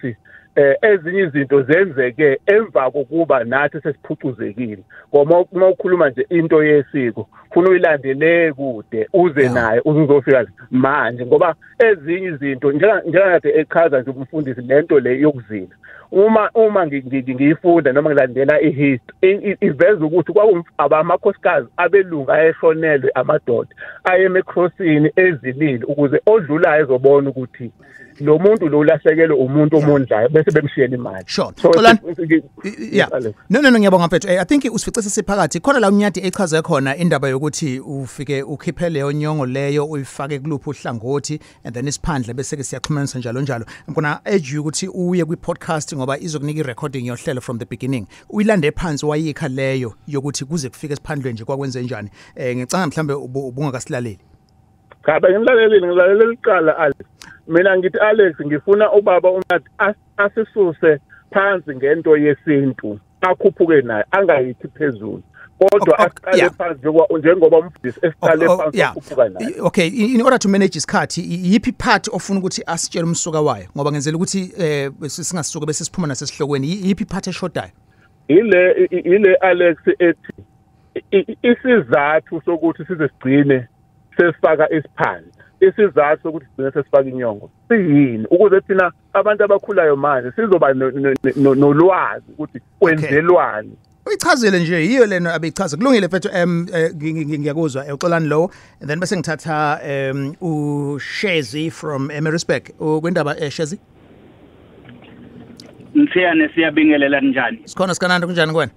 ezinye izinto zenzeke emva kokuba nathi sesiphucuzekile. Ngoba uma ukhuluma nje into yesiko ufuna uyilandele kude uze naye uzofika manje, ngoba ezinye izinto njengakade echaza nje umfundisi lento le yokuzila, uma ngiyifunda noma ngilandela ihistory iveza ukuthi kwakuamakhosikazi abelungu ayeshonelwe amadoda ayeme crossini ezilile ukuze odlulayo ezobona ukuthi Lo muntu lo ulahlekelwe umuntu omondlayo bese bemshiyela imali. Sure. Yeah. No, ngiyabonga mfethu. I think usifice siphakathi khona la uNyati echaze khona indaba yokuthi ufike ukhiphe leyo nyongo leyo uyifake kuluphi uhlangothi and then isiphandle bese ke siyaxhumanisa njalo njalo. I'm gonna urge you ukuthi uye kwi podcast ngoba izokunika i recording yohlelo from the beginning. Uyilande phansi wayikha leyo yokuthi kuze kufike esiphandlweni nje kwakwenze njani. Ngicanga mhlambe ubungakasilaleli. Cha, bengilalelile, ngilalela iqala Alex. Mina ngithi Alex, ngifuna ubaba uNyathi asisuse phansi ngento yesintu, akhuphuke naye, angayithi phezulu. Kodwa asiqale phansi njengoba umfundisi esiqale phansi akhuphuka naye. Okay, in order to manage isikhathi, yiphi part ofuna ukuthi asitshele umsuka wayo? Ngoba ngenzela ukuthi singasuka bese siphuma nasesihlokweni. Yiphi part eshodayo? Ile Alex ethi isizathu sokuthi size sigcine sesifaka isiphandla, isizathu sokuthi sigcine sesifaka inyongo siyini, ukuze thina abantu abakhulayo manje sizoba nolwazi ukuthi kwenzelwani. Uyichazile nje, yiyo lena abeyichaza. Kulungile mfethu, ngiyakuzwa uXolani lowo, and then bese ngithatha uShezi from Emerisburg. Ukwindaba Shezi. Mthiyane, siyabingelela njani? Sikhona sikanandi, kunjani kuwena?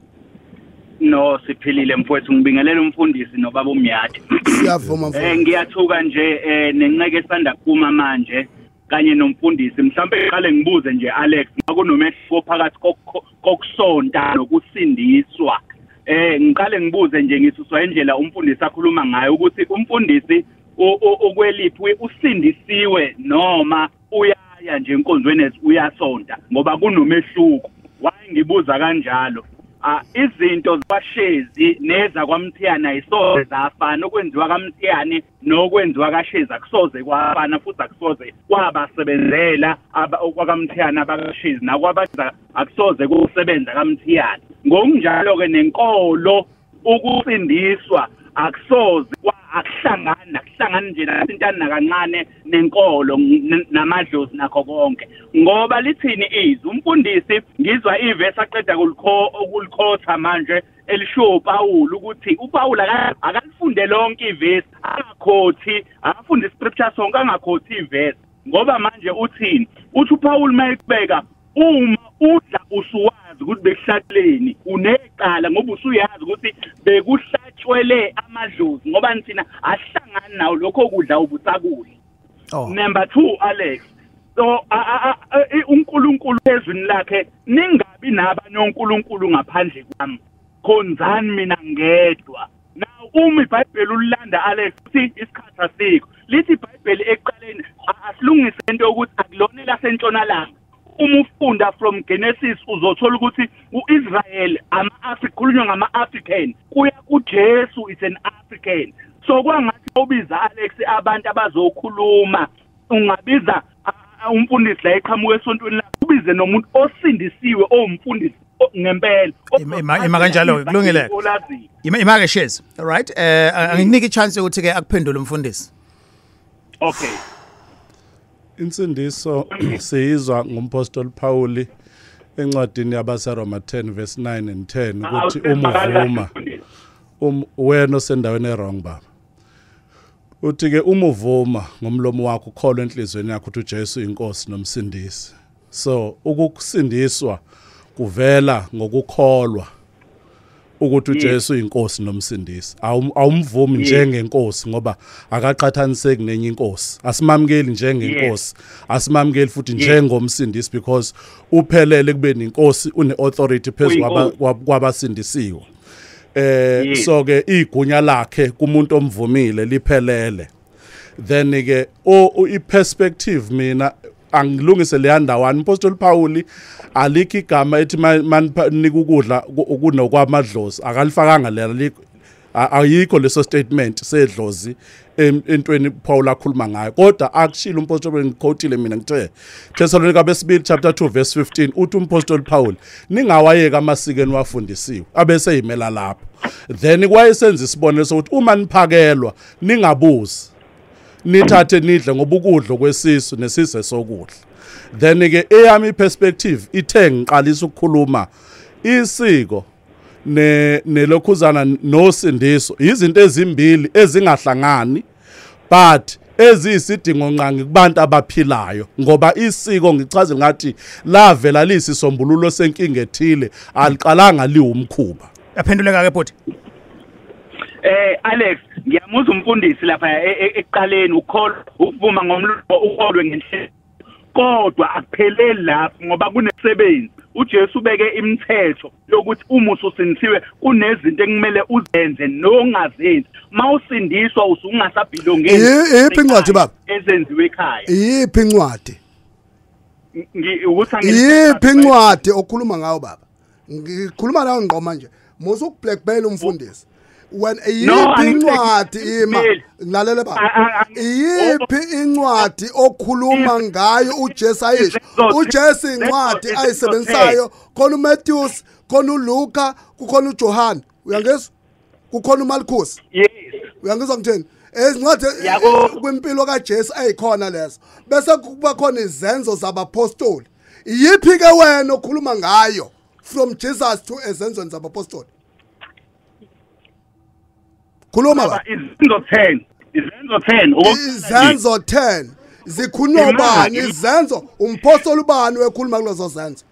No, siphilile mfowethu. Ngibingelela umfundisi nobaba uMyati. Siyavuma mfowethu. Ngiyathuka nje nenceke esanda kuma manje kanye nomfundisi. Mhlawumbe ngiqale ngibuze nje Alex, akunomehluko phakathi kokusonta nokusindiswa? Ngiqale ngibuze nje, ngisuswa indlela umfundisi akhuluma ngayo ukuthi umfundisi okweliphi usindisiwe noma uyaya nje enkonzweni uyasonta, ngoba kunomehluko. Why ngibuza kanjalo? Izinto zabaShezi neza kwaMthiyane ayisoze zafana. Okwenziwa kaMthiyane nokwenziwa kaShezi akusoze kwafana, futhi akusoze kwabasebenzela okwakaMthiyane abakaShezi nakwabaza akusoze kusebenza kaMthiyane. Ngokunjalo ke nenkolo, ukusindiswa akusoze akuhlangana nje nasintana nakancane nenkolo namadlozi nakho konke. Ngoba lithini izwi umfundisi? Ngizwa ivesi aqeda ukulikhotha manje elisho uPaul ukuthi uPaul akalifunde lonke ivesi, angakhothi, akafunde iscripture sonke, angakhothi ivesi. Ngoba manje uthini? Uthi uPaul mayekubeka, uma udla usuwazi ukuthi bekuhlatsheleni unecala, ngoba usuyazi ukuthi bekuhlatshwele amadlozi, ngoba thina ahlangani nawo lokho kudla ubusakudla. Number 2 Alex, so uNkulunkulu ezwini lakhe, ningabi nabanye onkulunkulu ngaphandle kwami, khonzani mina ngedwa. Now uma iBhayibheli ulilanda Alex, uthi isikhathi asikho. Lithi iBhayibheli ekuqaleni asilungise into yokuthi akulona lasentshonalanga. Uma ufunda from Genesis uzothola ukuthi uIsrael ama-Afrika, khulunywa ngama-African, kuya kuJesu is an African. So kwangathi ubiza Alex abantu abazokhuluma, ungabiza umfundisi la eqhamuka esontweni lakhe, ubize nomuntu osindisiwe owumfundisi ngempela. Ima kanjalo, kulungile. Ima ke Shezi. All right. Angikunike ichance ukuthi ke akuphendule umfundisi. Okay. Insindiso siyizwa ngumpostoli Pauli encwadini yabaseRoma 10 verse 9 and 10 ukuthi umuvuma wena osendaweni ewrong baba. Uthi ke umuvuma ngomlomo wakho ukholwa enhlizweni yakho ukuthi uJesu inkosi nomsindisi. So ukusindiswa kuvela ngokukholwa ukuthi uJesu inkosi nomsindisi. Awumvumi njengenkosi ngoba akaqhathaniseki nenye inkosi. Asimamkeli njengenkosi, asimamkeli futhi njengomsindisi because uphelele kubeni inkosi, une authority phezulu kwabasindisiwe. So ke igunya lakhe kumuntu omvumile liphelele. Then ke i perspective mina angilungise leya ndawana. Impostoli Pauli alikho igama ethi manika ukudla kunokwamadlozi, akalifakanga lela, ayikho leso statement sedlozi entweni Paul akhuluma ngayo. Kodwa akushilo umpostoli, ngiquotile mina ngithe Thessalonika besibili chapter 2 verse 15 uthi umpostoli Paul ningawayeka amasiko eniwafundisiwe, abese yimela lapho. Then kwayesenza isibonelo sokuthi uma niphakelwa ningabuzi, nithathe nidle ngoba ukudla kwesisu nesizwe sokudla. Then ke eyami perspective ithe ngiqalisa ukukhuluma isiko nelokhuzana nosindiso izinto ezimbili ezingahlangani, but Eziyisidingo nqangi kubantu abaphilayo, ngoba isiko ngichaze ngathi lavela lisisombululo senkinga ethile, aliqalanga liwumkhuba. Yaphenduleka ke bhuti. Alex, ngiyamuzwa umfundisi lapha ekuqaleni ukholwa ukuvuma ngomlomo ukholwe ngenhliziyo, kodwa akupheleli lapho ngoba kunesebenzi. uJesu ubeke imithetho yokuthi uma ususindisiwe kunezinto ekumele uzenze nongazenzi. Mawusindiswa usungasabhilongeni. Iyiphi incwadi baba? Ezenziwe ekhaya. Iyiphi incwadi? Ukuthi iyiphi incwadi okhuluma ngayo baba? Ngikhuluma nawe ngqo manje. Musu ukublackmail umfundisi. When iyiphi incwadi ima ngilalele baba. Iyiphi incwadi okhuluma ngayo uJesu ayisho? uJesu incwadi ayisebenzisayo khona uMatthews, khona uLuka, kukhona uJohn. Uyangizwa? Kukhona uMarcus. Yes. Uyangizwa ngithini? Ezincwadi kwimpilo kaJesu ayikhona lezo. Bese kuba khona izenzo zabapostoli. Iyiphi ke wena okhuluma ngayo from Jesus to ezenzweni zabapostoli? Khuluma baba. Izenzo 10. Izenzo 10. Izenzo 10. Zikhulunywa ubani izenzo? Umpostoli ubani wekhuluma kulezo zenzo?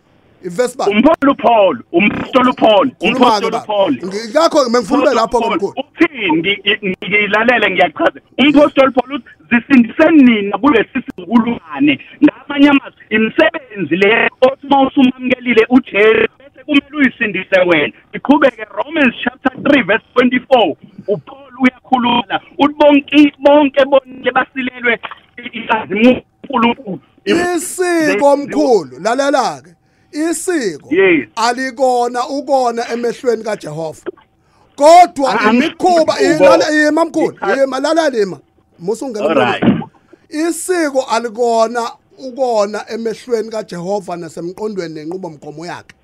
Ivesi bani? Umpostoli Paul, umpostoli Paul, umpostoli Paul. Ngakho ngifuna ube lapho komkhulu. Uthini? Ngiyilalele ngiyachaza. Umpostoli Paul uthi zisindiseni nina kulesi sizukulwane. Ngamanye amazwi imisebenzi le othi mawusumamkelile uJesu bese kumele uyisindise wena. Iqhubeke Romans chapter 3 verse 24. uPaul uyakhuluma uthi bonke bonke basilelwe inkazimulo kaNkulunkulu. Isiko mkhulu, lalela ke. Isiko alikona ukona emehlweni kaJehova, kodwa imikhuba ima mkhulu, ima lalela ima musungena. Isiko alikona ukona emehlweni kaJehova nasemqondweni nenqubomgomo yakhe,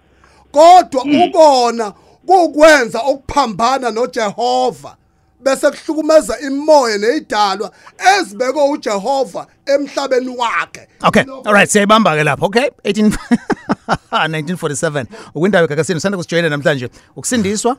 kodwa ukona kukwenza okuphambana noJehova bese kuhlukumeza imoya nezidalwa ezibekwe uJehova emhlabeni wakhe. Okay, all right, siyayibamba ke lapho. Okay, 1947 ukwindawo eGagasini sanda kusijoyina namhlanje ukusindiswa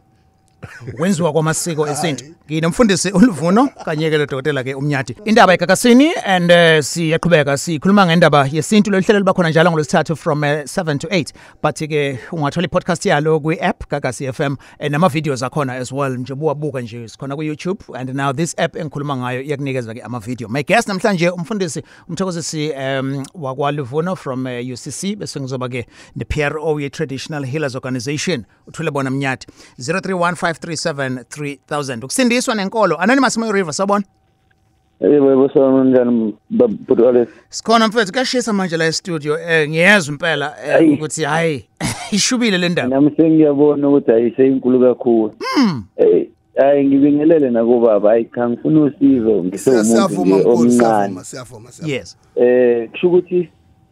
ukwenziwa kwamasiko esintu. Nginomfundisi uLuvuno kanye ke lo dokotela ke uMnyathi. Indaba eGagasini and siyaqhubeka sikhuluma ngendaba yesintu. Lolu hlelo liba khona njalo ngolwesithathu from 7 to 8, but ke ungathola i-podcast yalo kwi-app Gagasi FM and nama videos akhona as well nje buwabuka nje sikhona ku YouTube, and now this app engikhuluma ngayo iyakunikeza ke ama video. My guest namhlanje umfundisi umthokozisi wakwaLuvuno from UCC, bese ngizoba ke ne PRO ye Traditional Healers Organization uthule bona Mnyathi. 0315373000. Ukusindiswa nenkolo. Anonymous Moyo River, sawubona. Yebo, sawubona njani bhuti Alex? Sikhona mfethu, kuyashisa manje la e-studio. Ngiyezwa impela ukuthi hayi ishubile le ndaba. Nami sengiyabona ukuthi ayiseyinkulu kakhulu. Hayi ngibingelele nakubaba, hayi cha ngifuna usizo ngisewumuntu omncane. Siyavuma. Yes. Kusho ukuthi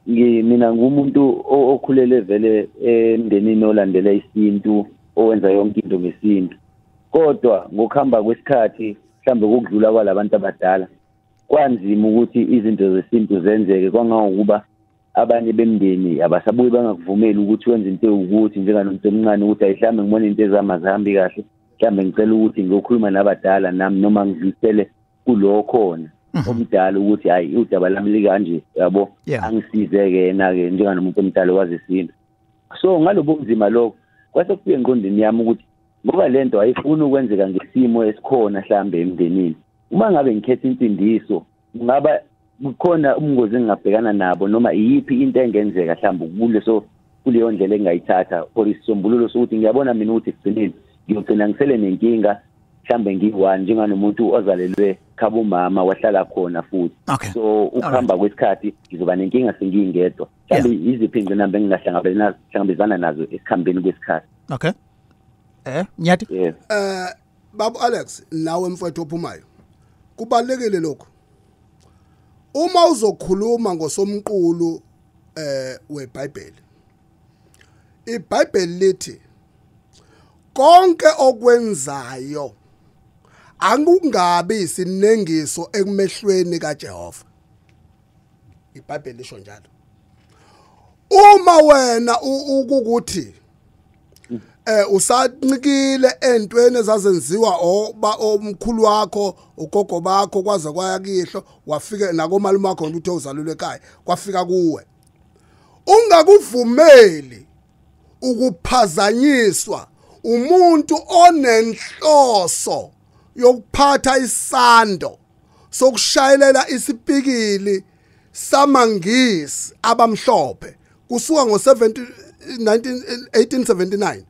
mina ngumuntu okhulele vele emndenini olandela isintu, owenza yonke into ngesintu. Kodwa ngokuhamba kwesikhathi mhlambe kokudlula kwalabantu abadala kwanzima ukuthi izinto zesintu zenzeke, kwangangokuba abanye bemndeni abasabuyi bangakuvumeli ukuthi wenze into ewukuthi njenganomuntu omncane ukuthi ayihlambe ngibone into ezama zihambi kahle, mhlambe ngicela ukuthi ngiyokhuluma nabadala nami noma ngidlulisele kulo khona omdala ukuthi hayi udaba lami likanje yabo, angisize-ke yena-ke njenganomuntu omdala owazi isintu. So ngalobo bunzima lokho kwase kufika engqondweni yami ukuthi ngoba lento ayifuni ukwenzeka ngesimo esikhona mhlambe emndenini, uma ngabe ngikhetha insindiso kungaba kukhona umngozi engingabhekana nabo noma iyiphi into engenzeka mhlambe kuleso kuleyo ndlela engayithatha for isisombululo sokuthi ngiyabona mina ukuthi ekugcineni ngiyogcina ngisele nenkinga mhlambe ngiyi-one njenganomuntu ozalelwe khabo umama wahlala khona futhi. So ukuhamba kwesikhathi ngizoba nenkinga sengiyingedwa. Mhlambe iziphi ingqinamba engingahlangabezana nazo ekuhambeni kwesikhathi? Okay. Nyathi. Yeah. Babu Alex, nawe mfowethu ophumayo, kubalekile lokho. Uma uzokhuluma ngosomqulu weBhayibheli, iBhayibheli lithi konke okwenzayo angungabi isinengiso ekumehlweni kaJehova. iBhayibheli lisho njalo. Uma wena ukuthi Usancikile entweni ezazenziwa omkhulu wakho, ugogo bakho, kwaze kwaya kihlo, wafika nakomalume wakho uthe uzalelwe ekhaya, kwafika kuwe. Ungakuvumeli ukuphazanyiswa umuntu onenhloso yokuphatha isando sokushayelela isipikili samangisi abamhlophe kusuka ngo-1879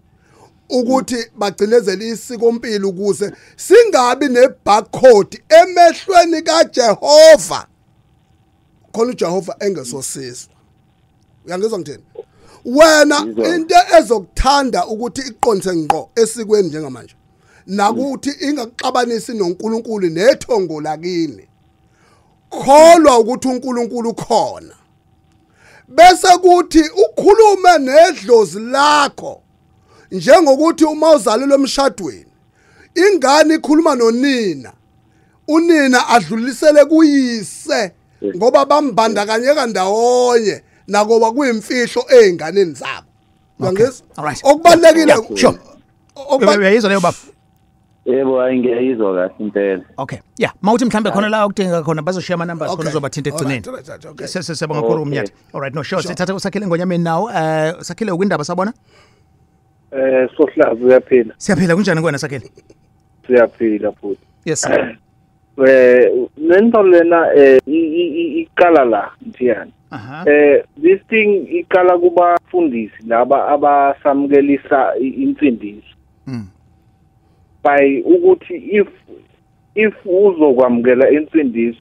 ukuthi bagcinezele isikompilo ukuze singabi nebarcode emehlweni kaJehova, khona uJehova engesosizwa. Uyangizwa ngithini? Wena into ezokuthanda ukuthi iqondise ngqo esikweni njengamanje, nakuthi ingakuxabanisi noNkulunkulu nethongo lakini. Kholwa ukuthi uNkulunkulu ukhona, bese kuthi ukhulume nedlozi lakho, njengokuthi uma uzalelwe emshadweni ingane ikhuluma nonina, unina adlulisele kuyise ngoba bambandakanyeka ndawonye nakoba kuyimfihlo einganeni zabo. Uyangizwa? Okubalekile uyayizwa leyo baba? Yebo, hayi ngiyayizwa kahle impela. Okay. Yeah, mawuthi mhlambe khona la okudinga khona bazoshiya ama numbers khona uzobathinta ekugcineni. Sesebonga kakhulu umnyathi. All right, no sure. Sithatha uSakhile Ngonyameni nawo. Sakhile ukwindaba sabona? Sohlaza uyaphila. Siyaphila, kunjani kuwena Sakhile? Siyaphila futhi. Yes. Sir. Lento lena iqala la Mthiyane. This thing iqala kubafundisi laba abasamukelisa insindiso. By ukuthi if uzokwamukela insindiso,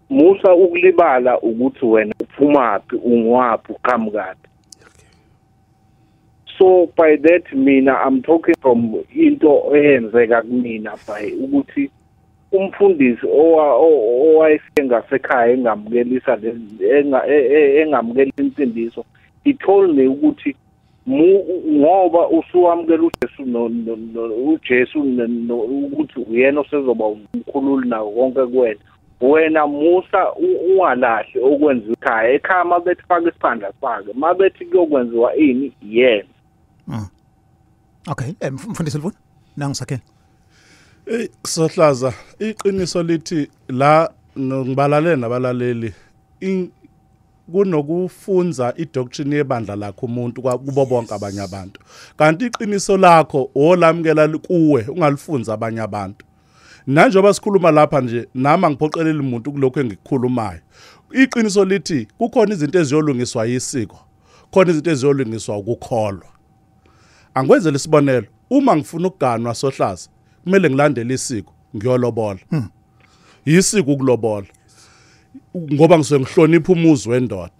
musa ukulibala ukuthi wena uphumaphi, ungwaphi, uqhamukaphi. So by that mina I'm talking from into eyenzeka kumina by ukuthi umfundisi owayesengasekhaya engamukelisa engamukela insindiso, he told me ukuthi ngoba usuwamukela uJesu uJesu ukuthi uyena osezoba umkhululi nawo konke kuwena, wena musa ungalahli okwenziwa ekhaya. Ekhaya mabethi faka isiphandla fake, mabethi kuyokwenziwa ini yena. Okay, mfundisi Luvuna nangisakhele. Ey Sohlaza, iqiniso lithi la ngibalale nabalaleli kunokufunza idoctrine yebandla lakho umuntu kubo bonke abanye abantu, kanti iqiniso lakho olamukela kuwe ungalifunza abanye abantu. Nanjengoba sikhuluma lapha nje nami angiphoqeleli umuntu kulokho engikukhulumayo. Iqiniso lithi kukhona izinto eziyolungiswa yisiko, khona izinto eziyolungiswa ukukholwa. Angikwenzele isibonelo, uma ngifuna ukuganwa Sohlaza kumele ngilandele isiko, ngiyolobola. Isiko ukulobola ngoba ngisuke ngihlonipha umuzi wendoda.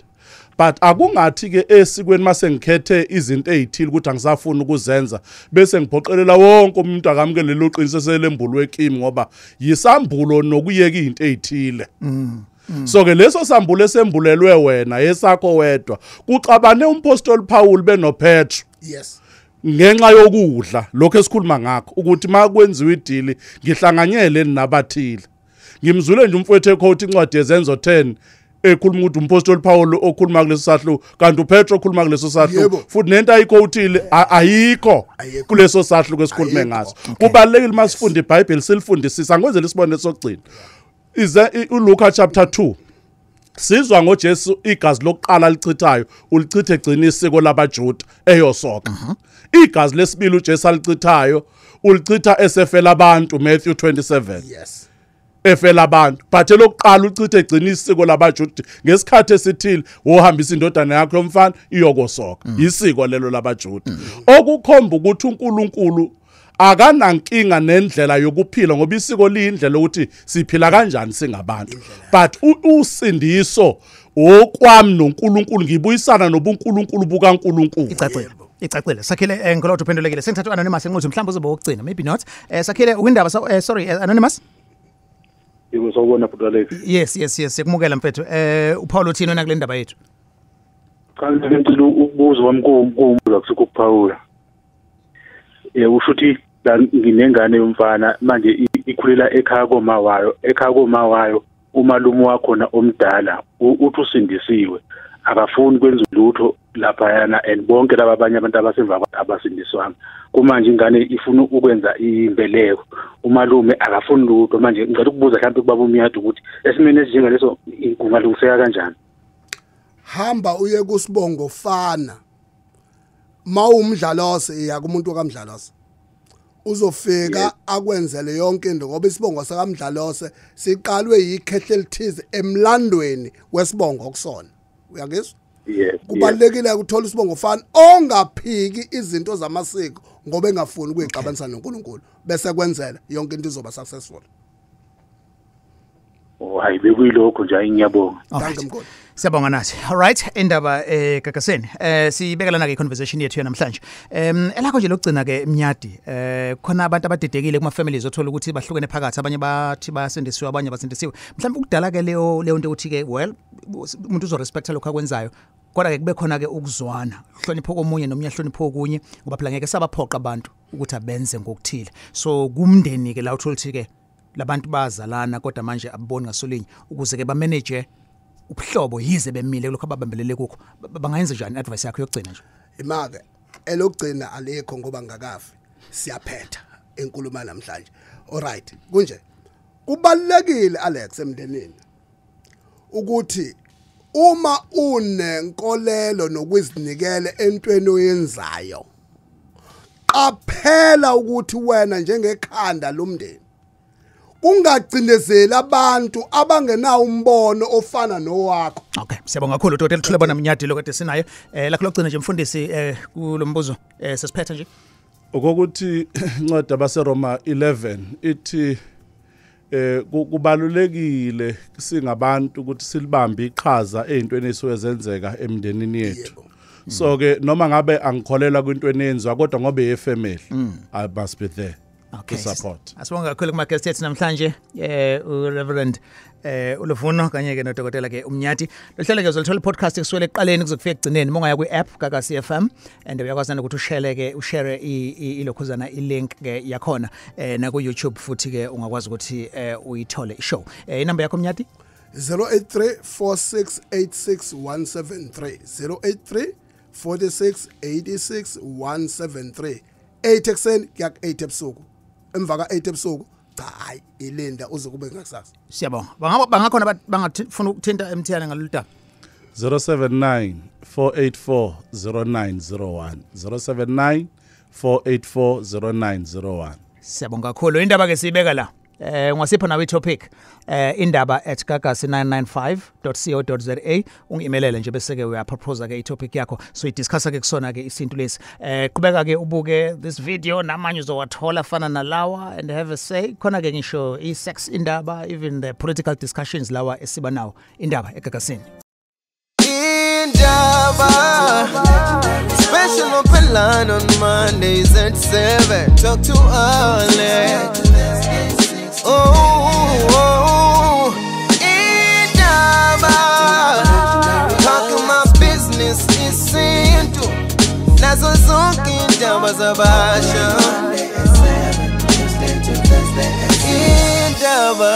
But akungathi ke esikweni mase ngikhethe izinto ezithile ukuthi angisafuni ukuzenza bese ngiphoqelela wonke umuntu akamukele lo qiniso selembulwe kimi, ngoba yisambulo nokuyeka izinto ezithile. So ke leso sambulo esembulelwe wena esakho wedwa, kuxabane umpostoli Paul benoPetro. Yes. Ngenxa yokudla lokho esikhuluma ngakho ukuthi makwenziwa idili ngihlanganyele nabathile. Ngimzule nje umfowethu equote incwadi yeZenzo 10 ekhuluma ukuthi umpostoli Paul okhuluma kuleso sahluko kanti uPetro okhuluma kuleso sahluko, futhi nento ayiquotile ayikho kuleso sahluko esikhulume ngaso. Kubalekile masifunda iBhayibheli silifundisisa. Angikwenzele isibonelo sokugcina. Ize uLuka chapter 2 sizwa ngoJesu igazi lokuqala lichithayo ulichithe egcina isiko labaJuda eyosoka. Igazi lesibili uJesu alichithayo ulichitha esefela abantu, Matthew 27. Yes. Efela abantu, but elokuqala uchithe egcina isiko labaJuda ngesikhathi esithile wohambisa indodana yakho yomfana iyokosoka. Isiko lelo labaJuda. Okukhomba ukuthi uNkulunkulu akanankinga nendlela yokuphila, ngoba isiko liyindlela ukuthi siphila kanjani singabantu. But usindiso okwami noNkulunkulu, ngibuyisana nobuNkulunkulu bukaNkulunkulu. Icacile, icacile. Sakhile ngikholwa uphendulekile. Sengithatha Anonymous enquthu, mhlawumbe uzoba wokugcina, maybe not. Sakhile ukwindaba, sorry Anonymous. Yebo sawubona bhuti Alex. Yes yes yes, sikumukela mfethu. uPaul uthini wena kule ndaba yethu? Cha ngicela ukubuza wami kuwumbuzo akusikho ukuphawula. Usho ukuthi nginengane yomfana manje ikhulela ekhaya koma wayo, ekhaya koma wayo umalume wakhona omdala uthi usindisiwe, Akafuni kwenza lutho laphayana, and bonke laba abanye abantu abasemva abasindiswanga. Kumanje ingane ifuna ukwenza imbeleko, umalume akafuni lutho. Manje ngicela ukubuza mhlawumbe kubaba uMnyadi ukuthi esimeni esinjengaleso kungalungiseka kanjani? Hamba uye kusibongo fana. Mawumdlalose iya kumuntu kaMdlalose, uzofika akwenzele yonke into, ngoba isibongo sakaMdlalose siqalwe yikhehle elithize emlandweni wesibongo kusona. Uyangizwa? Kubalekile ukuthola isibongo fana ongaphiki izinto zamasiko ngoba engafuni ukuyixabanisa noNkulunkulu, bese kwenzela yonke into izoba successful. Oh, hayi bekuyilokho nje, ngiyabonga. Thank you mkhulu. Siyabonga nathi. All right, indaba Gagaseni. Sibekelana ke conversation yethu namhlanje. Elakho nje lokugcina ke Mnyadi. Khona abantu abadedekile kuma families othola ukuthi bahlukene phakathi, abanye bathi bayasindisiwe, abanye basindisiwe. Mhlawumbe ukudala ke leyo nto uthi ke well umuntu uzorespecta lokho akwenzayo. Kodwa ke kube khona ke ukuzwana, hlonipho komunye nomunye hlonipho okunye, ngoba phela ngeke sabaphoqa abantu ukuthi abenze ngokuthile. So kumndeni ke la uthola ukuthi ke labantu bazalana kodwa manje ababoni ngasolinye, ukuze ke bamanage ubuhlobo yize bemile lokho ababambelele kukho. Bangayenza njani? Advice yakho yokugcina nje. Imake elokugcina alikho ngoba ngakafi. Siyaphetha enkulumo namhlanje. Alright, kunje kubalekile Alex emndenini ukuthi uma unenkolelo nokuzinikela entweni oyenzayo, qaphela ukuthi wena njengekhanda lomndeni ungagcinezeli abantu abangenawo umbono ofana nowakho. Okay, siyabonga kakhulu Dr. Thulebona Mnyadi lo kade sinayo. Lakho lokugcina nje mfundisi kulombuzo sesiphetha nje. Okokuthi incwadi abaseRoma 11 ithi kubalulekile singabantu ukuthi silibambe iqhaza ezintweni ezisuke zenzeka emndenini yethu. So ke noma ngabe angikholelwa kwintweni eyenziwa kodwa ngoba yefamily, I must be there. Okay. Support. Asibonga kakhulu kuma guest ethu namhlanje uReverend uLuvuno kanye ke nodokotela ke uMnyadi. Lohlelo ke uzolithola podcast kusukela ekuqaleni kuzokufika ekugcineni mongaya kwi app Gagasi FM, and uyakwazi ukuthi ushare ke ushare ilokhuzana ilink ke yakhona na ku YouTube futhi ke ungakwazi ukuthi uyithole ishow. Inamba yakho Mnyadi? 083 4686 173 083 4686 173. 8 ekseni kuya 8 ebusuku. Emva ka 8 ebusuku cha hayi ilinda uze kube ngakusasa. Siyabonga. Bangakhona bangafuna ukuthinta MTN ngalolu daba. 079 484 0901 079 484 0901. Siyabonga kakhulu. Indaba ke siyibeka la. Ungasipha nawe itopic indaba@gagasi995.co.za, ungimelele nje bese ke uyapropose ke itopic yakho, so idiscuss ke kusona ke isintu lesi. Qhubeka ke ubuke this video namanye uzowathola fana nalawa and have a say. Khona ke ngisho i-sex indaba, even the political discussions lawa esiba nawo. Indaba eGagasini. Indaba special open line on Mondays at 7. Talk to Alex. Oh, oh, indaba, talking my business isintu, nazo zonke indaba zabasha. Indaba.